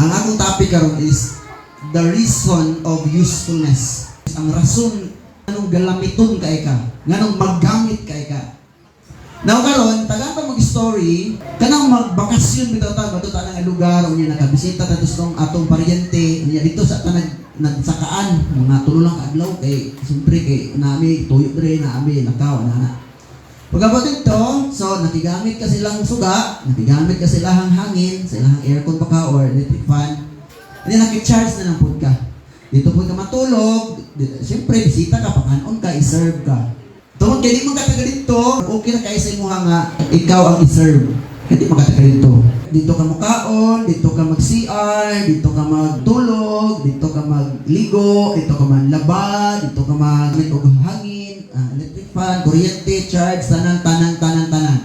Ang akong topic karon is the reason of usefulness. Ang rason nganong galamiton kay ka, nganong maggamit kay ka. Now karon, tagaan pa mag-story, kanang magbakasyon bitaw ta, adto ta nga lugar, unya nakabisita ta sa atong paryente, unya dito sa ta nagsakaan, mga 3 lang kaadlaw kay siyempre kay nami tuyo dre, nami lakaw ana. Pagabot dito, so nakigamit ka silang suga, nakigamit ka silang hangin, silang aircon pa ka or electric fan, and then naki-charge na lang pud ka. Dito pud ka matulog, siyempre bisita ka, pakanon ka, i-serve ka. Tungod kay di man ka taga dito, okay na kay sa imuha nga ikaw ang i-serve. Kay di man ka taga dito. Dito ka mukaon, dito ka mag-CR, dito ka magtulog, dito ka magligo, dito ka manlaba, dito ka mag og hangin, electric fan, kuryente, charge, tanan, tanan, tanan, tanan.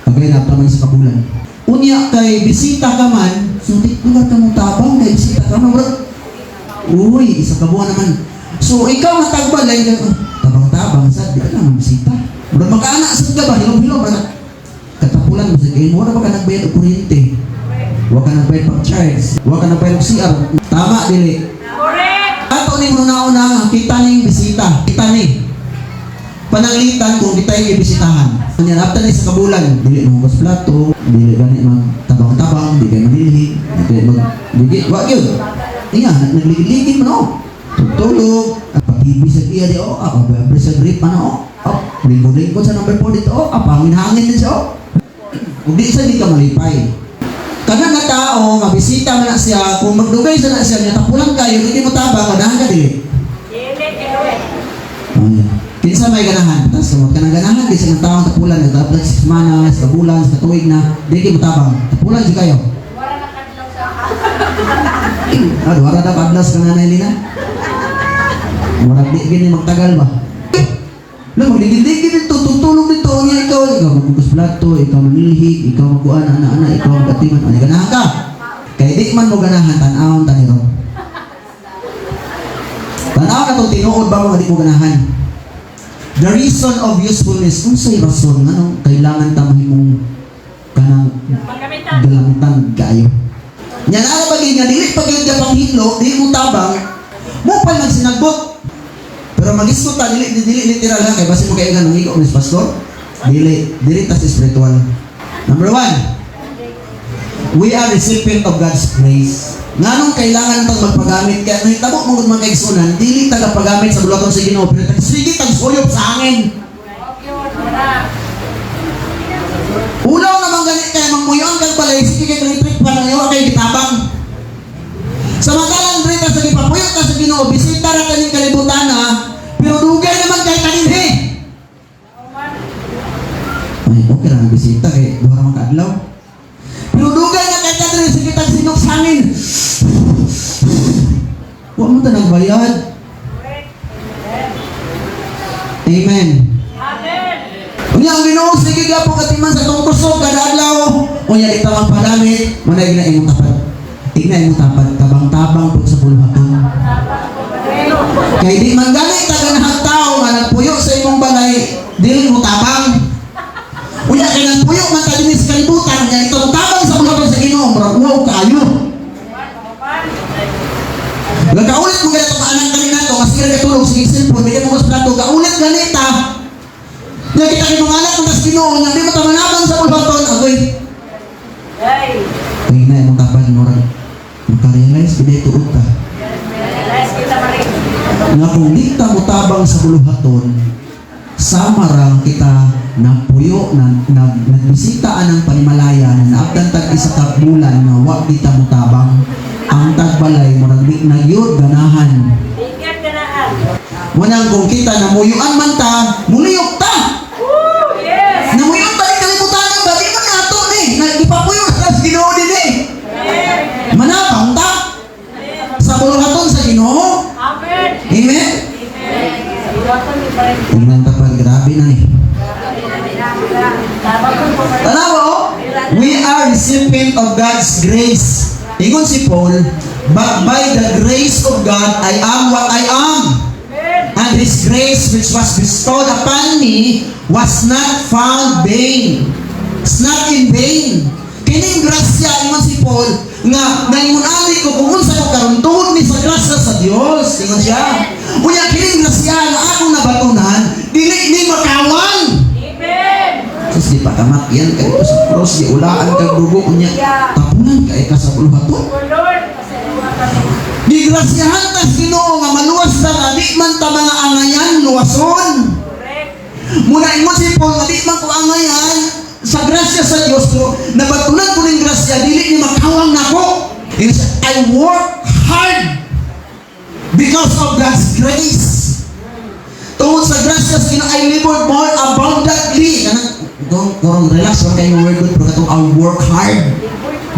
Okay, na man sa kabulan. Unya kay bisita ka man, so di lugar ka mo tabang kay bisita ka man, bro. Uy, isa ka buwan naman. So ikaw nga tagbalay, tabang-tabang sa di ka naman bisita. Murag makaana sa ka ba, hilom-hilom ba na? Katapulan mo sa kay mo ba ka nagbayad og kuryente? Wa ka nagbayad pag charge, wa ka nagbayad og CR. Tama dili? Correct! Ato ni mo na kita ning bisita, kita ni. Pananglitan kung kita yung ibisitahan. Anya after ni sa kabulan, dili mo hugas plato, dili gani mag tabang-tabang, di kay manilhi, di kay mag dili wa gyud. Iya, nagligid-ligid man oh. Tutulog, pag-TV sa iya di oh, sa grip pa na oh. Oh, lingkod-lingkod sa number 4 dito oh, pangin-hangin din siya oh. Ug di sa di ka malipay. Kana nga tao nga bisita man na siya, kung magdugay sa na siya, nya tapulan kayo, hindi mo tabang, ganahan ka dili? Dili, eh. Oh, yeah. Kinsa may ganahan? Tas kamot ka nang ganahan, di sa nga taong tapulan, nagtablag sa semana, sa bulan, sa tuig na, di kay mo tabang. Tapulan siya kayo. Wala na kadlaw sa Ah, wala na padlas ka nga na Lina. Murag di gini magtagal ba? Lo, magligid-ligid dito, tutulog dito, unya ikaw, ikaw maghugas plato, ikaw manilhig, ikaw magkuan, ana-ana, ikaw magkatiman, ano, ganahan ka? Kay di man mo ganahan, tan-awon taniro. Tan-aw na itong tinuod ba mo nga di mo ganahan? The reason of usefulness, unsay rason, ano, kailangan ta mahimong kanang Magamitan. Galamitan kaayo. Nya naa ba nga dili pa gyud ka panghilo, di mo tabang, mo pa magsinagbot. Pero magisgot ta dili dili literal ha kay basin mo kay nga nangigo ni pastor. Dili dili ta sa spiritual. Number one, we are recipient of God's grace. Nganong kailangan tang magpagamit kay nahitabo mo gud mga kaigsunan, dili ta pagamit sa buluhaton sa Ginoo, pero tag sige tag suyop sa hangin. Wala. Ulaw naman gani kay mangmuyon kag balay sige kay electric fan ang kay gitabang. Samantalang diri ta sa gipapuyo ta sa Ginoo, bisita ra kaning kalibutan ha, pero dugay naman kay kaninhi. Ay, okay lang ang bisita kay duha ra man kaadlaw. Pero dugay na kay ka diri sige tag sinok sa hangin. Wa mo ta nagbayad. Amen. Amen. Unya ang Ginoo sige gyapon katiman sa atong kusog kada adlaw. Unya di ta magpagamit, manay na imong tapad. Tignan imong tapad, tabang-tabang pud sa buluhaton. Kay di man gani ta ganahang tao nga nagpuyo sa imong balay, dili mo tabang. Unya kay nagpuyo man ta dinhi sa kalibutan, unya itong tabang sa buluhaton sa Ginoo, murag wow kaayo. Nagkaulit mo ganito anak kanina to, kasi ka tulog sige cellphone, bigyan mo sa plato, kaulit ganita. Nya kita kay mga anak mo sa Ginoo, nya di mo ta manabang sa buluhaton, agoy. Hey. Tingnan imong tapad murag makarealize gid tuod ta. Realize kita pa rin. Nga kung di ta motabang sa buluhaton, sama ra kita napuyo na, na nagbisita anang panimalaya na naabdan tag isa ka bulan nga wa di ta motabang, ang tagbalay murag di na gyud ganahan. Ingat ganahan. Munang kung kita namuyuan man ta, muliyok ta. Woo! Yes! Namuyuan ta ni kalibutan ba di man nato ni nagipapuyo sa Ginoo dinhi. Amen. Manabang ta sa buluhaton sa Ginoo. Amen. Amen. Amen. Iwasan ni pa rin. Tingnan ta pa, grabe na ni. Tabang ko pa rin. Tanawa oh, we are recipient of God's grace. Ingon si Paul, "But by the grace of God, I am what I am. Amen. And His grace which was bestowed upon me was not found vain." It's not in vain. Kining grasya, ingon si Paul, nga naingon ani ko kung unsa ko karon tungod ni sa grasya sa Dios, ingon siya. Unya kining grasya nga akong nabatunan, dili ni makawang. Amen. Sus, di pa kamatyan ka dito sa cross, di ulaan kag dugo, unya tapunan kay ka sa buluhaton. O Lord, pasalamat kami. Gigrasyahan ta sa Ginoo nga maluwas ta nga di man ta mga angayan luwason. Correct. Muna ingon si Paul nga di man ko angayan sa grasya sa Dios ko, nabatunan ko ning grasya, dili ni makawang nako. Ingon siya, "I work hard because of God's grace." Tungod sa grasya sa Ginoo, I labor more abundantly. Kanang kung kung relax wa kayo word good, pero katong "I work hard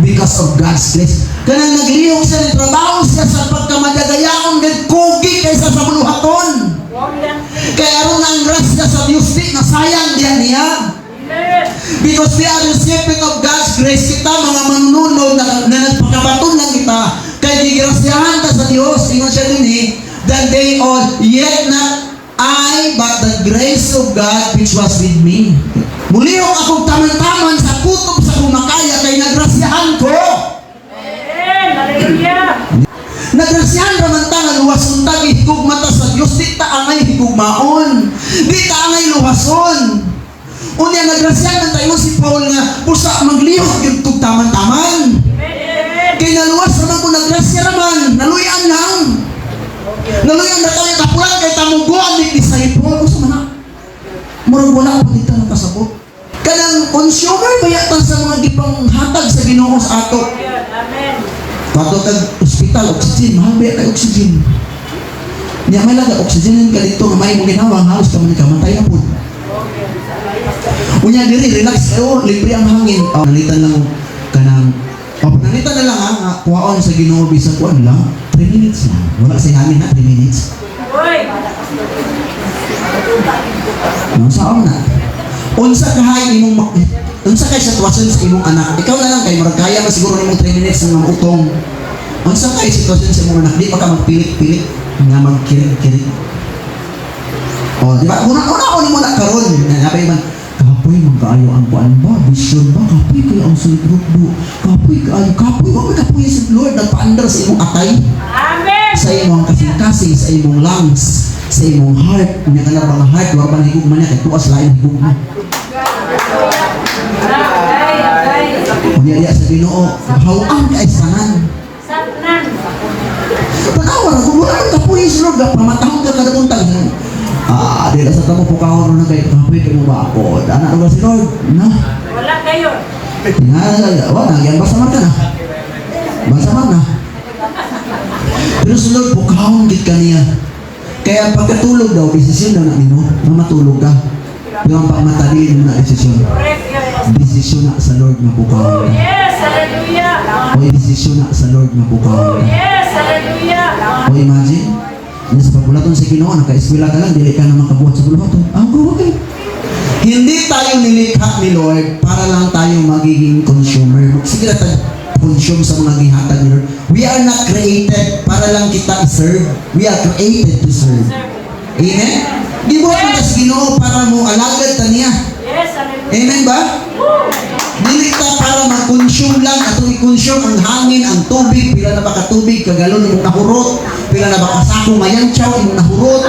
because of God's grace." Kanang naglihok siya ng trabaho siya sa pagkamadagayaon nagkugi kaysa sa buluhaton. Abundantly. Kaya aron ang grasya sa Dios di nasayang diyan niya. Amen. Because we are recipient of God's grace, kita mga manununod na nagpakabaton lang kita, kay gigrasyahan ta sa Dios, ingon siya din eh, "Than they all, yet not I, but the grace of God which was with me." Mulihok akong taman-taman sa kutob sa kumakaya kay nagrasyahan ko. Amen. Hallelujah. Nagrasyahan raman ta nga luwason ta, gihigugma ta sa Dios, di ta angay higugmaon. Di ta angay luwason. Unya nagrasyahan man tayo si Paul nga busa maglihok gyud tug taman-taman. Amen. Amen. Kay naluwas raman ko, nagrasya raman, naluyan lang. Naluyan na tayo tapulan kay tamuguan ni disciple. Gusto man na. Murag wala pa dito ng kasabot. Kanang consumer ba yata sa mga gipanghatag sa Ginoo sa ato. Amen. Amen. Pato kag ospital, oxygen, mahal ba kay oxygen? Niya may laga oxygen ka dito nga may mong ginawa, halos ka man kamatay na pud. Unya diri relax kayo, libre ang hangin. Oh, nalitan lang kanang. Oh, panalitan na lang ha, nga kuhaon sa Ginoo bisan kuan lang, 3 minutes lang. Wala sa hangin ha, 3 minutes. Uy. No, saon na. Unsa kay sitwasyon sa imong anak? Ikaw na lang kay murag kaya man siguro nimong 3 minutes nga mautong. Unsa kay sitwasyon sa imong anak? Di pa ka magpilit-pilit nga magkirig-kirig. Oh, di ba? Una una ko nimo na karon. Nabay man kapoy man kaayo ang kuan ba, vision ba, kapoy kayo ang sulod do. Kapoy kaayo, kapoy wa man kapoy sa Lord nagpaandar sa imong atay, Amen. sa imong kasing-kasing, sa imong lungs, sa imong heart. Unya kana bang heart, wa ba higugma niya kay tuas lain higugma. Ay, ay. Unya diya sa Ginoo, hawaan kay tanan. Satnan. Tanawa ra kung wala man kapoy sa Lord, pamatahon ka kada buntag. Ah, di na sa tamo pukahon na kay kapoy kay mo ba ako. Ana ra ba si Lord? Na. Wala kayo. Nga, wala, yan basta man ka na. Basta man na. Pero sa Lord, pukahon gid ka niya. Kaya pagkatulog daw, desisyon daw na nino, na matulog ka. Pero ang pagmata, dili mo na desisyon. Correct yun. Desisyon na sa Lord nga pukahon ka. Yes, hallelujah. O desisyon na sa Lord nga pukahon ka. Yes, hallelujah. O imagine, na sa pagbulaton sa Ginoo, naka-eskwela ka lang, dili ka na makabuhat sa buluhaton. Ah, go, okay. Hindi tayo nilikha ni Lord para lang tayo magiging consumer. Sige na tayo consume sa mga gihatag ni Lord. We are not created para lang kita i-serve. We are created to serve. Amen? Gibuhat mo sa Ginoo para mo alagad ta niya. Yes, hallelujah. Amen ba? Woo! Dili ta para mag-consume lang, atong i-consume ang hangin, ang tubig, pila na ba ka tubig, kagalon imong nahurot, pila na ba ka sako mayantsaw imong nahurot.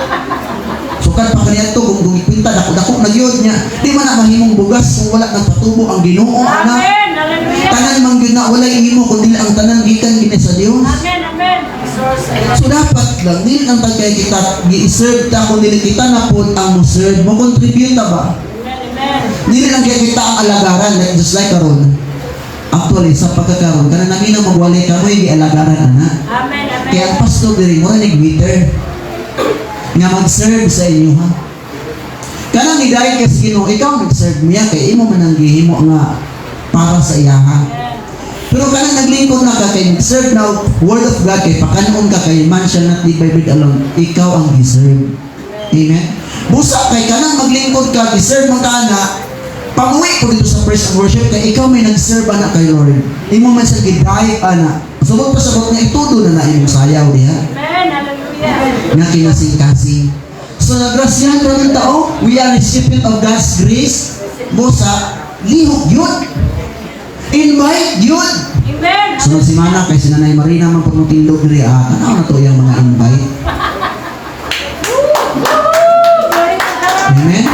Sukad pa kaniadto kung ikwenta dako-dako na gyud niya. Di man na mahimong bugas kung wala nagpatubo ang Ginoo ana. Amen, hallelujah. Tanan man gyud na walay imo kundi ang tanan gikan gini sa Dios. Amen, amen. Source ay So dapat lang dili lang ta kay kita gi-serve ta kun dili kita na pud ang mo serve, mo contribute ta ba? Amen, amen. Dili lang kay kita ang alagaran, like just like karon. Actually sa pagkakaroon kana namin ang magwalay kamoy gialagaran ana. Amen, amen. Kaya ang pastor diri mo nig waiter nga mag-serve sa inyo ha. Kanang idayeg ka sa Ginoo, ikaw nag-serve niya kay imo man ang gihimo nga para sa iyaha. Amen. Pero kanang naglingkod na ka kay serve now word of God kay pakanon ka kay man shall not live by bread alone, ikaw ang gi-serve. Amen. Busa kay kanang maglingkod ka, gi-serve man ka na, panguwi ko dito sa praise and worship kay ikaw may nag-serve ana kay Lord. Imo man sa gidayeg ana. Subot pa sabot nga itudo na na imong sayaw diha Amen, hallelujah. nga kinasing-kasing. So nagrasyahan ka ng tao, we are recipient of God's grace. Busa, lihok yun. Invite yun! Amen. Sunod simana kay si Nanay Marina man pud tindog diri ah, tanaw na to iyang mga invite. Glory to God. Amen?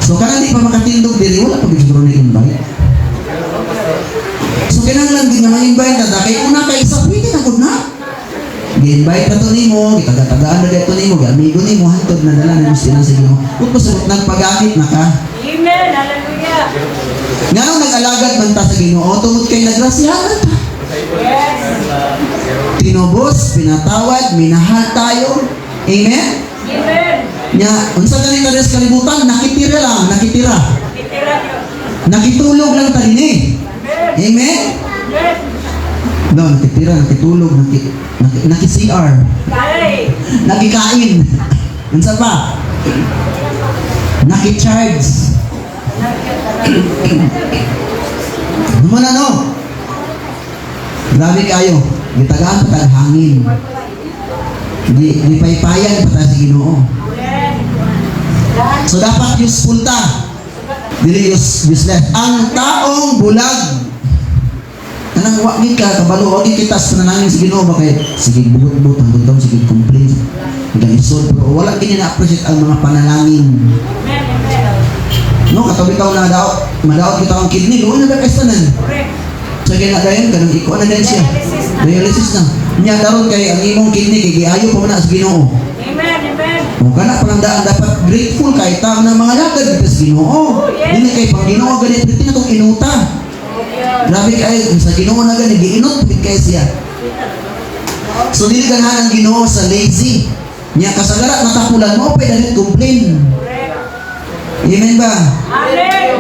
So kanang di pa makatindog diri, wala pa gid siguro ni invite. So kinahanglan gid nga ma-invite na ta kay una kay isa pwede na gud na. Gi-invite na to nimo, gitaga-tagaan na to nimo, gi-amigo nimo hantod na dala nimo sila sa Ginoo. Kung pasabot nagpagamit na ka. Amen. Hallelujah. Nganong nag-alagad man ta sa Ginoo tungod kay nagrasyahan ta. Yes. Tinubos, pinatawad, minahal tayo. Amen? Amen. Nya, unsa gani ta sa kalibutan, nakitira lang, nakitira. Kitira niyo. Nakitulog lang ta dinhi. Amen. Amen? Amen. No, nakitira, nakitulog, naki-CR, Ay. nakikain. Unsa pa? Naki-charge. Ano na, no? Grabe kayo. Gitagaan pa tag hangin. Di paypayan pa ta sa Ginoo. Amen. So dapat useful ta. Dili useless. Ang taong bulag, kanang wa gid ka kabalo, wa gid kita sa panalangin sa Ginoo ba kay sige buot-buot hangtod taon, sige complain hanggang isod, pero wala gid na appreciate ang mga panalangin. Amen. Amen. No, katabi taon na daot, madaot kita ang kidney, luoy na ba kay tanan. Correct. So kaya na dayon kanang iko na din siya. Dialysis na. Dialysis na. Nya daron kay ang imong kidney kay giayo pa man na sa Ginoo. Amen. Amen. O kana pa lang daan dapat grateful kay ta ng mga lakad dito sa Ginoo. Oh, yes. Dili kay pag Ginoo ganit dito na tong inuta. Oh, Grabe kay sa Ginoo na gani giinot pud kay siya. So dili ganahan ang Ginoo sa lazy. Nya kasagara matapulan mo pa dalit complain. Correct. Amen ba? Amen.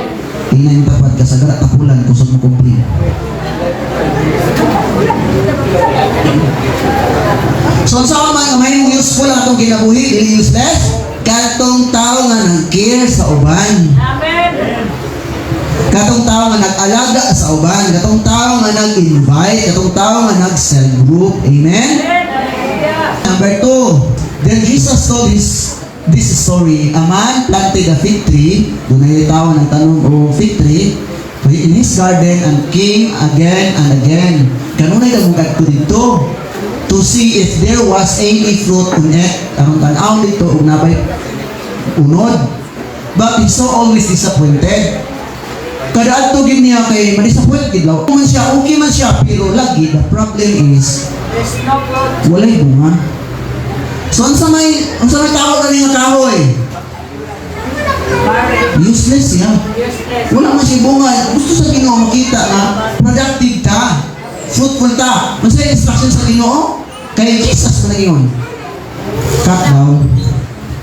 Tingnan yung tapat, kasagara tapulan kusog mo complain. So unsa ka man nga mahimong useful ang atong kinabuhi, dili useless? Katong tao nga nag-care sa uban. Amen. Katong tao nga nag-alaga sa uban, katong tao nga nag-invite, katong tao nga nag-cell group. Amen? Amen. Hallelujah. Number two, then Jesus told this story. A man planted a fig tree. Doon ay tao ng tanong o fig tree in his garden and came again and again. Kanunay ka mong kadto dito to see if there was any fruit on it. Aron tan-aw dito ug nabay unod. But he so always disappointed. Kada adto gid niya kay ma-disappoint gid law. Man siya, okay man siya, pero lagi the problem is There's no fruit. walay bunga. So unsa may tawag ani nga kahoy? Barren. Useless siya. Useless. Wala man siya bunga. Gusto sa Ginoo makita na productive ta, fruitful ta. Unsa yung instruction sa Ginoo? Kay Jesus man ingon. Cut down.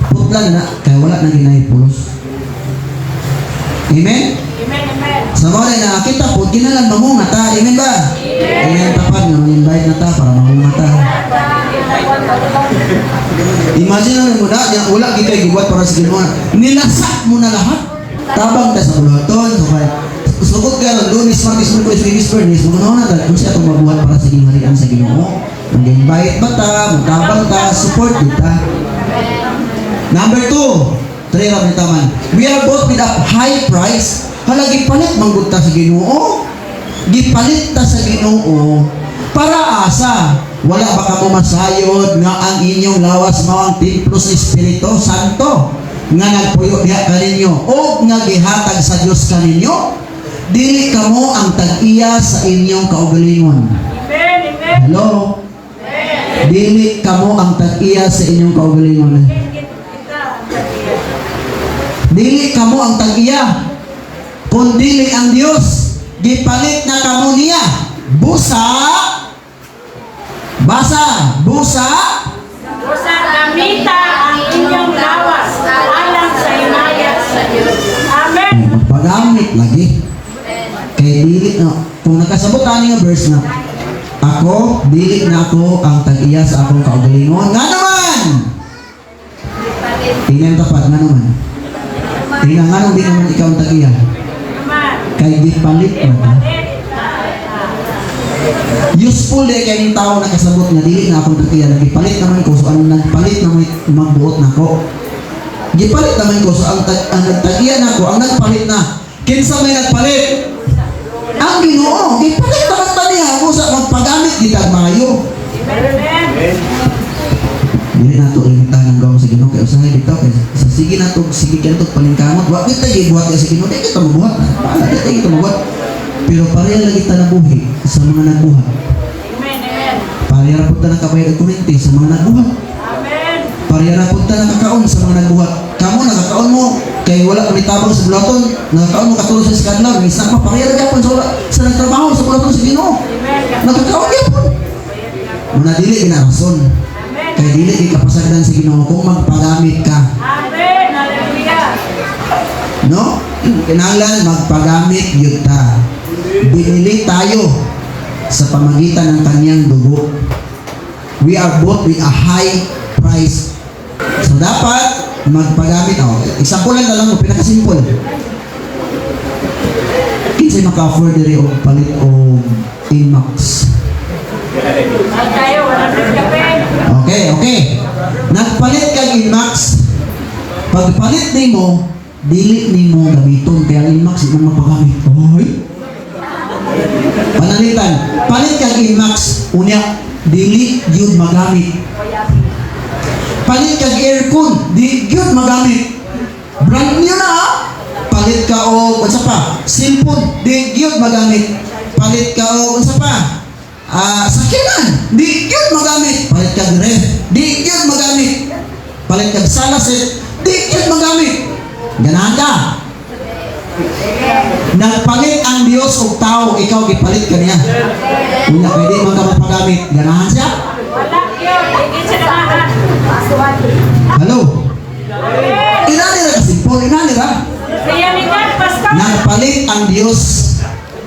Putlan na kay wala na ginay pulos. Amen? Amen. Amen. Sa mga na kita po, ginalan mamunga ta. Amen ba? Amen. Tapad nga, invite na ta para mamunga ta. Imagine na mo na, yan, wala gid kay gibuhat para sa Ginoo. Nilasak mo na lahat. Tabang ta sa buluhaton. So kay sugod ka ron, Lunes, Martes, Miyerkules, Huwebes, Biyernes, mga na ta, kung siya itong mabuhat para sa gingharian sa Ginoo. Mag-invite ba ta, magtabang ta, support kita. Number two, three ra ni taman. We are bought with a high price. Hala, gipalit manggod ta sa Ginoo. Gipalit ta sa Ginoo para asa? Wala ba ka masayod nga ang inyong lawas mao ang templo sa Espiritu Santo nga nagpuyo diha kaninyo o nga gihatag sa Dios kaninyo? Dili kamo ang tag-iya sa inyong kaugalingon. Amen. Amen. Hello? Dili kamo ang tag-iya sa inyong kaugalingon. Kita. Dili kamo ang tag-iya, kun dili ang Dios. Gipalit na kamo niya. Busa. Basa. Busa. Busa gamita ang inyong lawas alang sa himaya sa Diyos. Amen. Ay, magpagamit lagi. Kay dili na kung nakasabot ani nga verse na ako, dili na ako ang tag-iya sa akong kaugalingon. Nga naman! Tingnan tapat, nga naman. Tingnan nga nung di naman ikaw ang tag-iya. Naman. Kay gipalit na ka. Gipalit. Useful di kay ning tao nakasabot nga dili na akong tag-iya. Gipalit naman ko, so ang nagpalit na may magbuot nako. Gipalit naman ko, so ang nagtag-iya nako, ang nagpalit na. Kinsa may nagpalit? Ang Ginoo. Gipalit naman ta niya kung sa magpagamit kita maayo. Amen. Dili nato limitahan ang gawang sa Ginoo kay usahay bitaw kay sa sige nato sige kanto palingkamot, wa kita gibuhat sa Ginoo, di kita mabuhat. Paala di kita mabuhat. Pero pareha lagi ta nabuhi sa mga nagbuhat. Amen. Amen. Pareha ra pud ta nakabayad og kuryente sa mga nagbuhat. Amen. Pareha ra pud ta nakakaon sa mga nagbuhat. Kamo nakakaon mo kay wala kami tabang sa bulaton, nakakaon mo katulad sa iskadlaw, isa pa pareha ra gyapon sa wala sa nagtrabaho sa bulaton sa Ginoo. Amen. Nakakaon gyapon. Muna dili gina rason. Amen. Kay dili kay kapasagdan sa Ginoo kung magpagamit ka. Amen. Hallelujah. No? Kinahanglan magpagamit gyud ta. Binili tayo sa pamagitan ng kanyang dugo. We are bought with a high price. So dapat magpagamit. Oh, example lang na lang, pinakasimple. Kinsay maka-afford diri og palit og Inmax? Ay tayo, 100 kape. Okay. Nagpalit kag Inmax. Pagpalit nimo, dili nimo gamiton kay ang Inmax di man mapagamit. Hoy. Panalitan, palit kag Inmax, unya dili gyud magamit. Palit kag aircon, di gyud magamit. Brand new na ah. Palit ka og unsa pa? Cellphone, di gyud magamit. Palit ka og unsa pa? Ah, sakyanan, di gyud magamit. Palit kag ref, di gyud magamit. Palit kag sala set, di gyud magamit. Ganahan ka. Nagpalit ang Dios og tao, ikaw gipalit ka niya. Unya kay di man ka mapagamit, ganahan siya? Wala yun. Hindi siya ganahan. Hello. Amen. Inani ra ka simple, inani ra. Realidad, Pastor. Nagpalit ang Dios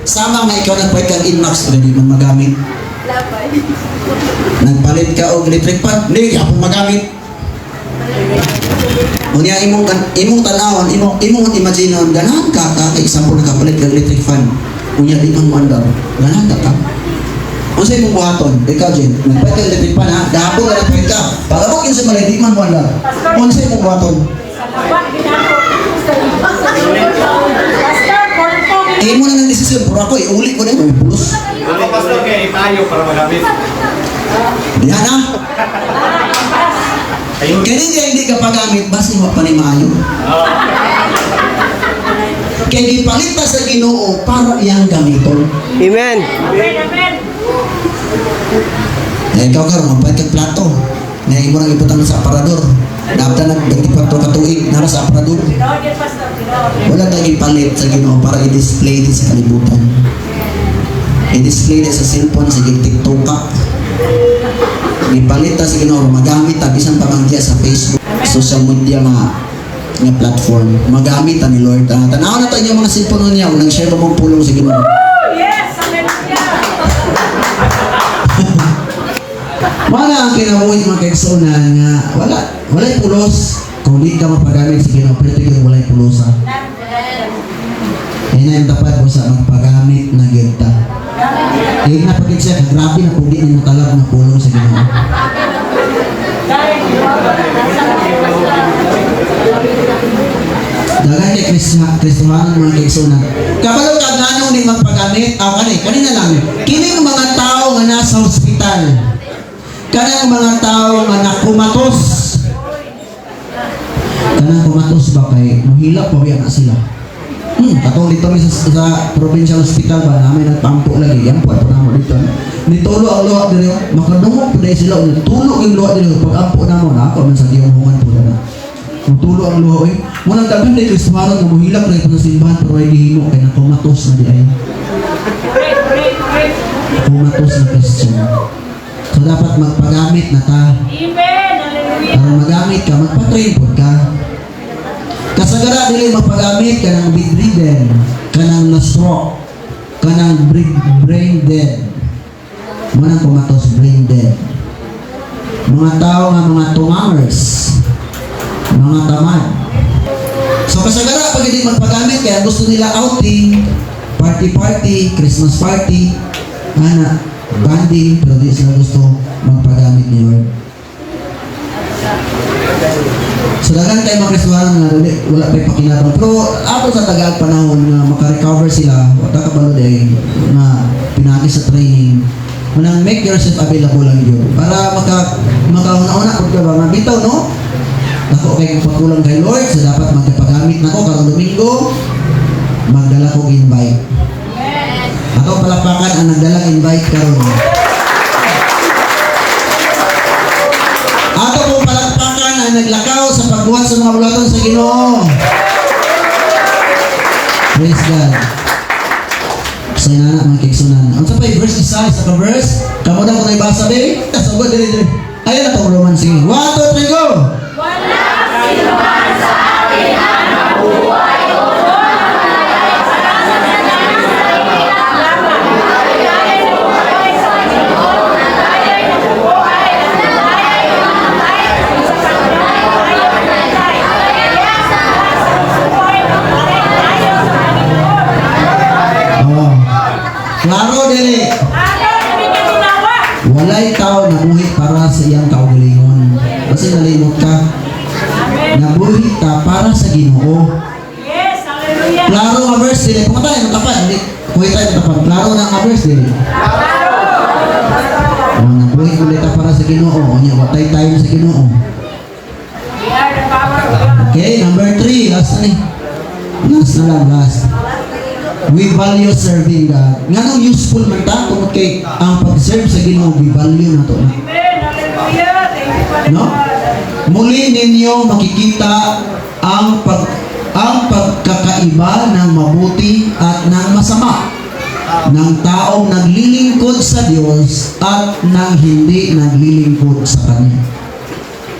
sama nga ikaw nagpalit kang Inmax pero di man magamit. Nagpalit ka og electric fan, di gyapon magamit. Unya imong tan-awon, imong imagineon, ganahan ka ka kay example nakapalit kag electric fan. Unya di man moandar. Ganahan ka ka. Unsa imong buhaton? Ikaw, Jen, nagpalit kag electric fan ha, gahapon ka nagpalit ka. Pag-abot yun sa balay, di man moandar. Unsa imong buhaton? Sa labat, ginako. Pastor, korpo. Eh, imo na ng desisyon, pero ako iuli ko na yun, may pulos. Ako, Pastor, kay tayo para magamit. Diyan na. Ayun. Kaya hindi hindi ka pagamit, basin wa pa ni maayo. Kaya gipalit ta sa Ginoo para iyang gamiton. Amen. Amen, amen. Eh, ikaw karon magpalit kag plato. Nga imo nang ibutang sa aparador. Dapat nag 24 ka tuig nara sa aparador. Tinuod yun, Pastor. Tinuod. Wala tayong ipalit sa Ginoo para i-display din sa kalibutan. I-display din sa cellphone sa TikTok ka. Ipalit ta sa Ginoo magamit ta bisan pa man sa Facebook, social media nga nga platform. Magamit ta ni Lord. Ah, tanaw na tayo mga cellphone niya kung nag-share ba mong pulong sa Ginoo. Oh, yes. Hallelujah. Wala ang kinabuhi, mga kaigsuonan, nga walay pulos kung di ka mapagamit sa Ginoo, pero yung walay pulosa. Kaya na yung dapat mo sa magpagamit na gyud ta. Kaya na pagit siya, grabe na kung di nimo talab na pulong sa Ginoo. Dahil, Daghan kay Kristohanon, mga kaigsuonan. Kabalo ka nganong di magpagamit? Aw kani, kanina lang. Kining mga tao nga nasa ospital. Kanang mga tao nga nakumatos. Kanang kumatos ba kay muhilak pa biya na sila. Katong dito mi sa provincial hospital ba namin nagpampo lagi. Yan po ato namo dito. Nitulo ang luha diri, makadungog pa dahil sila. Tulo yung luha diri pag ampo namo na ako man sa diyong hungan po na. Mutulo ang luha oy. Munang daghan ni Kristohanon nga muhilak ra sa simbahan pero ay gihimo kay nakumatos na di ay. Pray, pray, pray. Kumatos na Christian. So dapat magpagamit na ta. Amen. Hallelujah. Para magamit ka, magpa-train pod ka. Kasagara dili magpagamit kanang bedridden, kanang na-stroke, kanang brain dead. Mao nang kumatos, brain dead. Mga tao nga mga tungangers, mga tamad. So kasagara pag hindi magpagamit kaya gusto nila outing, party party, Christmas party, ana, banding, pero di sila gusto magpagamit ni Lord. So daghan kay mga Kristohanon nga dili, wala pa'y pakinabang. Pero ato sa tagaag panahon nga maka-recover sila, wala ka balo day nga pinagi sa training. Manang make yourself available lang yun. Para makauna-una pud ka ba nga bitaw, no? Dako kay kong pagkulang kay Lord, sa dapat magpagamit nako karong Domingo, magdala kog invite. Ato palakpakan ang nagdalang invite karon. Ato pong palakpakan ang naglakaw sa pagbuhat sa mga buluhaton sa Ginoo. Praise God. Sa inana mga kaigsuonan. Unsa pa verse isa, isa ka verse? Kamo daw kung naibasa be? Sugod diri diri. Ayun na tong Roman, sige. 1, 2, 3, go! Wala sino man sa atin ang nabubuhay o namalaya para sa kanyang sarili lamang. Tayo'y nabuhay sa Panginoon, tayo'y nabubuhay at tayo'y mamatay sapagkat tayo'y namatay. Kaya sa buhay, mamatay tayo sa Panginoon. Oh. Klaro dili. Ano, hindi ka ginawa? Walay tao nabuhi para sa iyang kaugalingon. Kasi nalimot ka. Amen. Nabuhi ka para sa Ginoo. Yes, hallelujah. Klaro nga verse dili. Kung tayo tapad, hindi. Kuha tayo tapad. Klaro na nga verse dili. Oh, nabuhi ulit ta para sa Ginoo. Unya watay tayo sa Ginoo. We are the power of God. Okay, number 3, last na ni. Last na lang, last. We value serving God. Nganong useful man ta tungod kay ang pag-serve sa Ginoo, we value na to. Amen, hallelujah. Thank you, Father No? God. Muli ninyo makikita ang pagkakaiba ng mabuti at ng masama, ng taong naglilingkod sa Diyos at ng hindi naglilingkod sa Kanya.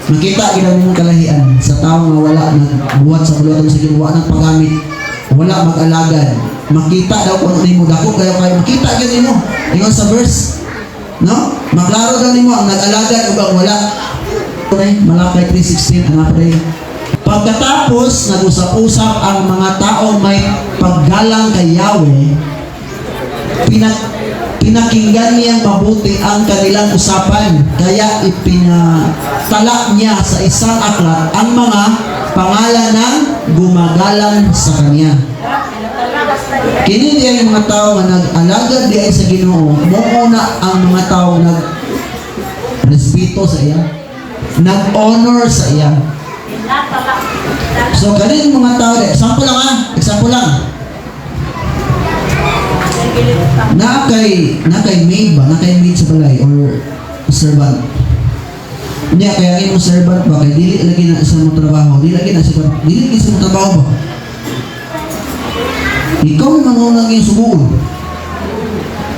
Makita gid ang imong kalahian sa tao nga wala nagbuhat sa buluhaton sa Ginoo, wala nagpagamit, wala mag-alagad. Makita daw kung ano nimo, dako kayo kayo makita gyud nimo. Ingon sa verse, no? Maklaro daw nimo ang nag-alagad ug ang wala. Okay, Malakay 3:16, ano pa rin? Pagkatapos, nag-usap-usap ang mga taong may paggalang kay Yahweh, pinakinggan niyang mabuti ang kanilang usapan, kaya ipinatala niya sa isang aklat ang mga pangalan ng gumagalang sa kanya. Kini diay ang mga tao nga nag-alagad diay sa Ginoo, mao na ang mga tao nag respeto sa iya, nag-honor sa iya. Pinatala. So kaning mga tao, example lang ah, example lang. Na kay maid ba? Na kay maid sa balay or servant. Niya kaya ang imong servant ba kay dili lagi na sa mo trabaho, dili lagi sa mo trabaho ba? Ikaw naman mo lang yung subuon.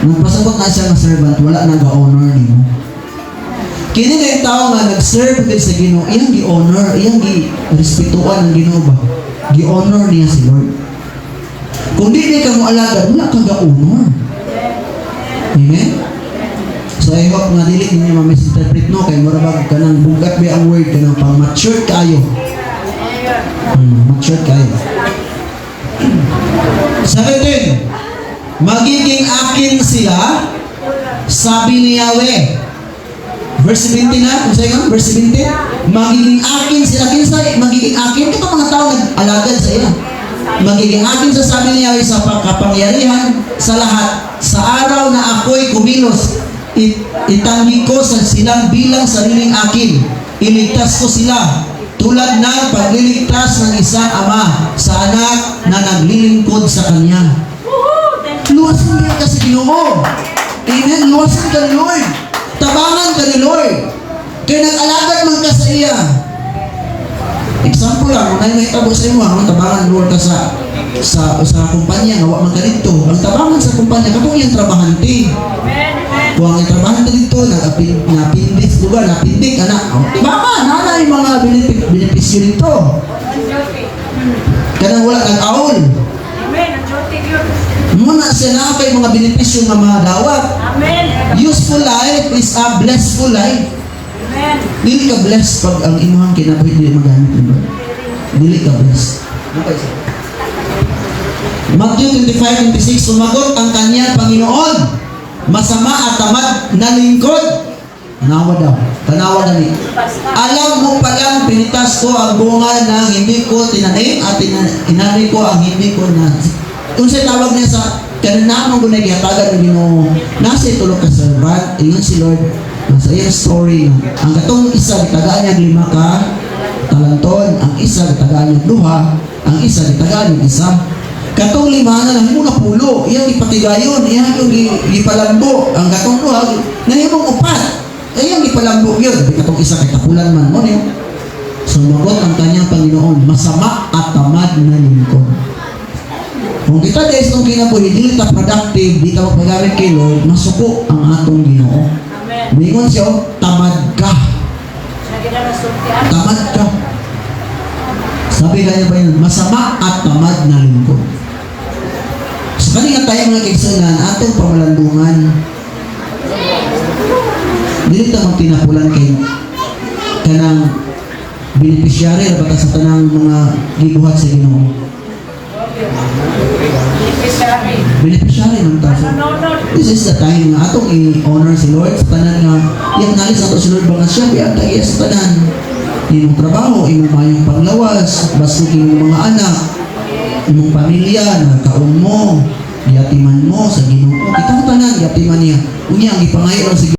Nagpasabot na siya nga servant, wala na ga-honor nimo. Kini na yung tao nga nag-serve din sa Ginoo, iyang gi-honor, iyang gi-respetuan ang Ginoo ba? Gi-honor niya si Lord. Kung di ka mo alagad, wala ka ga-honor. Amen? So I hope nga dili ninyo ma-misinterpret, no, kay mura bag kanang bugat ba ang word, kanang pang mature kaayo. Mature kaayo. 17. Magiging akin sila, sabi ni Yahweh. Verse 17 na, kung sa'yo, verse 17, magiging akin sila. Kinsa magiging akin? Ito mga tao nag-alagad sa iya. Magiging akin sa sabi ni Yahweh sa kapangyarihan sa lahat. Sa araw na ako'y kumilos, itanggi ko sa silang bilang sariling akin. Iligtas ko sila tulad ng pagliligtas ng isang ama sa anak na naglilingkod sa kanya. Woohoo! Thank you. Luwasan niya ka sa Ginoo. Amen. Luwasan ka ni Lord. Tabangan ka ni Lord. Kaya nag-alagad man ka sa iya. Example lang, kung may mahitabo sa imo, ang tabangan Lord ka sa kumpanya nga wa man ka didto. Ang tabangan sa kumpanya katong iyang trabahante. Amen, amen. Kung ang trabahante dito nag-apin napindik lugar, napindik anak. Oh, baka nana yung mga benepisyo dito. Ang duty. Kanang wala nag-aol. Amen, ang duty yun. Muna siya na kay mga benepisyo nga mga dawat. Amen. Useful life is a blissful life. Amen. Dili ka blessed pag ang imuhang kinabuhi dili magamit ni Lord. Dili ka blessed. Okay, sir. Matthew 25:26, sumagot ang kanyang Panginoon, "Masama at tamad na lingkod." Tanawa daw. Tanawa gani. "Alam mo palang pinitas ko ang bunga ng hindi ko tinanim at inani ko ang hindi ko na." Unsay tawag niya sa kananamong gunay gihatagan ng Ginoo? Nasa tulo ka servant, ingon si Lord sa iyang story nga ang katong isa gitagaan niya lima ka talanton, ang isa gitagaan niya duha, ang isa gitagaan niya isa. Katong lima na nahimo na 10, iyang gipatigayon, iyang yung gipalambo. Ang katong duha nahimong upat, iyang gipalambo yun. Katong isa kay tapulan man mo niyo. Sumagot ang kanyang Panginoon, "Masama at tamad na lingkod." Kung kita guys itong kinabuhi, dili ta productive, di ta magpagamit kay Lord, masuko ang atong Ginoo. Amen. Mingon siya, "Oh, tamad ka." Siya ginasultian. Tamad ka. Sabi kanya ba yun, "Masama at tamad na lingkod." Sa kaninga tayo, mga kaigsunan, atong pamalandungan, dili ta magtinapulan kay kanang beneficiary ra ba ta sa tanang mga gibuhat sa Ginoo. Beneficiary. Beneficiary man ta. So, Nanonood. this is the time nga atong i-honor si Lord sa tanan nga i-acknowledge nato si Lord ba nga siya biya tayo sa tanan. Imong trabaho, imong mayong panglawas, baskog imong mga anak, imong pamilya, nagkaon mo, giatiman mo sa Ginoo. Kitang tanan giatiman niya. Unya ang gipangayo lang sa